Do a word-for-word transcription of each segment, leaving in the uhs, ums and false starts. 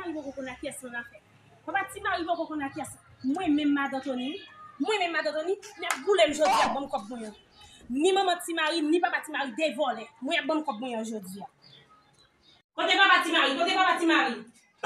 Mari poko konn ak kiyès l annafè. Papa Ti Mari poko konn ak kiyès. Mwen menm madan Tony, wi. Mwen menm madan Tony, n ap boule m jodi a, ban m kòb mwen an. Ni manman Ti Mari, ni papa Ti Mari, de vòlè. Mwen ap ban m kòb mwen an jodi a. Kote papa Ti Mari? Kote papa Ti Mari?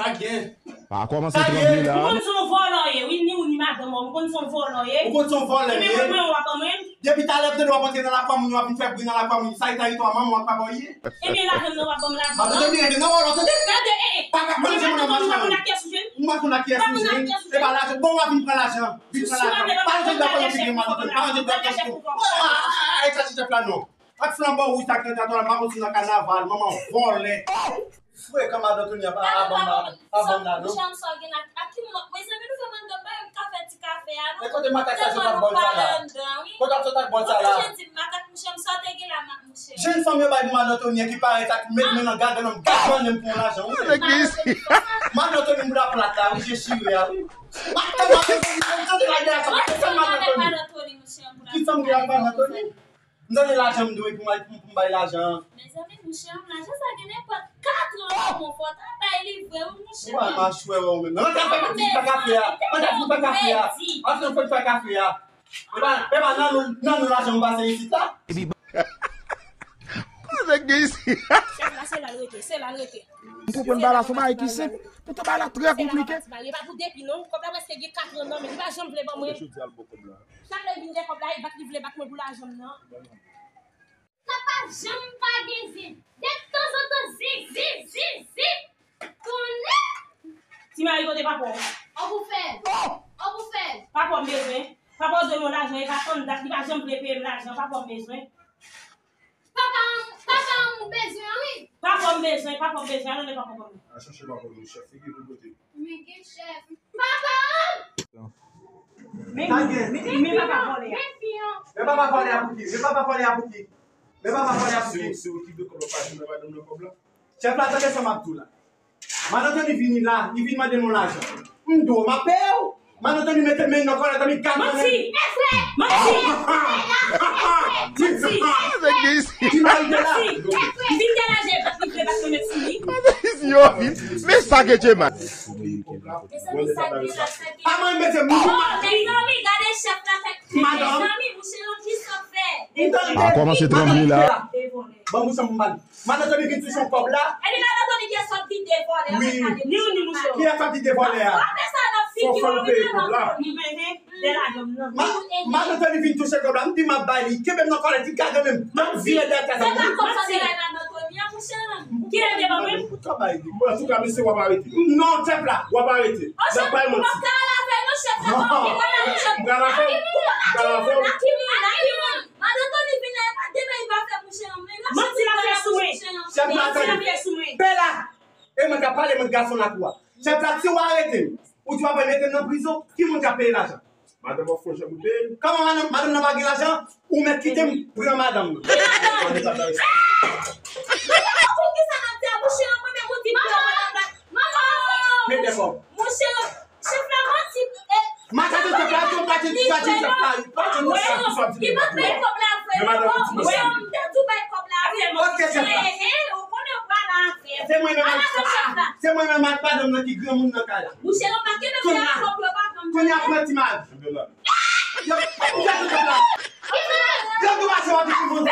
Pa gen. Pa kòmanse tranble la. M konn se yon vòlò w ye, wi, ni ou ni madanm ou, m konn se yon vòlò w ye. Ou konn se yon vòlò w ye. Ebyen, mwen, mwen, w ap ban mwen. Depi talè, m tande w ap antre nan lakwa moun yo, w ap vin fè bri nan lakwa moun yo. Sa e tèritwa manman w ak papa w ye? Ebyen, lajan m nan w ap ban m lajan. Madan Tony, rete nan vòlò, tande. Gade, e, e. Pa ka manje moun nan machan. Ou pa konn ak kiyès ou jwenn? M pa konn ak kiyès ou jwenn. E pa lajan. Bon, w ap vin pran lajan. Vin pran lajan. Pa rantre dèyè kòlòn figi madan Tony. Pa rantre dèyè kòlòn figi. Ah, ah, ah, ah, e chache chèf la non. Ak flanbo wouj sa k nan tèt ou la, m pa konn si nan kanaval, manman vòlè. Frekan madan Tony a, a, a bann la, a bann la, non. Mouche, m sa gen ak, ak ki moun, mezanmi, nou fè bann dòt bagay, m ka fè ti kafe a, non. E kote makak sa sot ak bòl sa la? Kote ap sot ak bòl sa la? Mouche, di m makak, mouche, m sa te gen la, ma-, mouche. Jèn fanm yo bay pou madan Tony ki parèt ak met men nan gad, nan gad mannen m pou yon lajan, wi. Nèg isi. Madan Tony bouda plat la, wi, je chire a, wi. Madan Tony, madan Tony, madan Tony. Ki fanm gen ak madan Tony? M tande lajan m dwe pou m al, pou, pou m bay lajan an. Mezanmi, mouche, lajan sa gen nenpòt katran, mon fò ta bay li vre, wi, mouche. Ou pa machwè, wè, ou menm. Ann al fè ti fè kafe a. Ann al fè ti fè kafe a. Ann al fè ti fè kafe a. E pa, e pa nan nou, nan nou lajan m pase isit la. Kote nèg gen isi? Chèf la, se la l rete, se la l rete. M konprann bagay la, se yon bagay ki senp. Poutan bagay la trè konplike. Se la papa Ti Mari, e pa pou depi non. Kòb la prèske gen katran nan men li, li pa janm vle ban mwen. Chak lè l vin gen kòb la, e bat li vle bat mwen pou lajan m nan. Sa pa janm pa gen zen. De tanzantan, zen, zen, zen, zen. Konnen. Ti Mari, kote papa w? An pou fè l. An pou fè l. Papa w m bezwen. Papa w dwe m yon lajan, e pa tann dat, li pa janm vle peye m lajan. Papa w m bezwen. Papa m, papa m ou bezwen an, wi. Papa m bezwen, papa m bezwen, al anlè papa m. Al chache papa m, chèf, figi pou kote. Men gen chèf. Papa m! Men, men, men papa vòlè a. Men fi an. Men papa vòlè a pou ki? Men papa vòlè a pou ki? Men papa vòlè a pou ki? Se, se ou ki dwe kòb la, pa jwenn madanm nan kòb la. Chèf la, tande sa m ap di w la. Madan Tony vini la, li vin mande m yon lajan. M di w, m ap peye w. Madan Tony mete men nan kòlèt, li gade mwen. Manti! Manti! Manti! Ti Mari te la. Manti! Vin deraje, bat li vle bat mwen, mèsi. Yo, men sa ke Djemal. Pa mwen mete m. Oh, mezanmi, gade chèf la fè. Madanm. Mezanmi, mouche yo ki sa fè. Pa kòmanse tranble la. Ban mouche m mal. Madan Tony vin touche yon kòb la. Epi madan Tony ki sòt vide vòlè a. Wi. Ni ou ni mouche. Ki sòt vide vòlè a? Apre sa, n ap figi w ap peye kòb la. Ma-, madan Tony vin touche kòb la. M di m ap bay li. Kenbe m nan kòlèt, li gade men m. M ap vire dèyè tèt la. Se pa kòb sa te bay madan Tony an, mouche. Ki lè te ban mwen? Ou ka bay li. Bon, antouka, mesye, w ap arete. Non, chèf la. W ap arete. N ap bay manti. Ou pa ka al avè l non, chèf la. M pral avè w. M pral avè w. Madan Tony vin la, e pa de bagay li pa fè mouche an, men manti l ap fè sou mwen. Chèf la, tande. Manti l ap fè sou mwen. Pè la, e mwen k ap pale, mwen gason lakou a. Chèf la, si w arete m, ou di w ap mete m nan prizon, ki moun k ap peye lajan? Madanm ap fè yon jan pou peye l. Kòman madanm, madanm nan pa gen lajan? Ou mèt kite m pran madanm nan. Madanm! Madanm, pou ki sa n ap di a, mouche an, mwen menm ou di m pran madanm la. Madanm! Mete kòb. Mouche an, Chèf la manti, e, Makak chèf la, yo pa di, pa di chèf la, pa di chèf la. Li pa bay kòb la vre non. Mwen, m te di w bay kòb la vre. Ok, chèf la. Ou konnen w pa la avè m. Se mwen menm ak, se mwen menm ak madanm nan ki granmoun nan kay la. Mouche, yo pa kenbe m la kòb, yo pa pran m. Kounye a, pran ti mari. Yo, yo tou kòb la. Yo tou mache w ap di moun.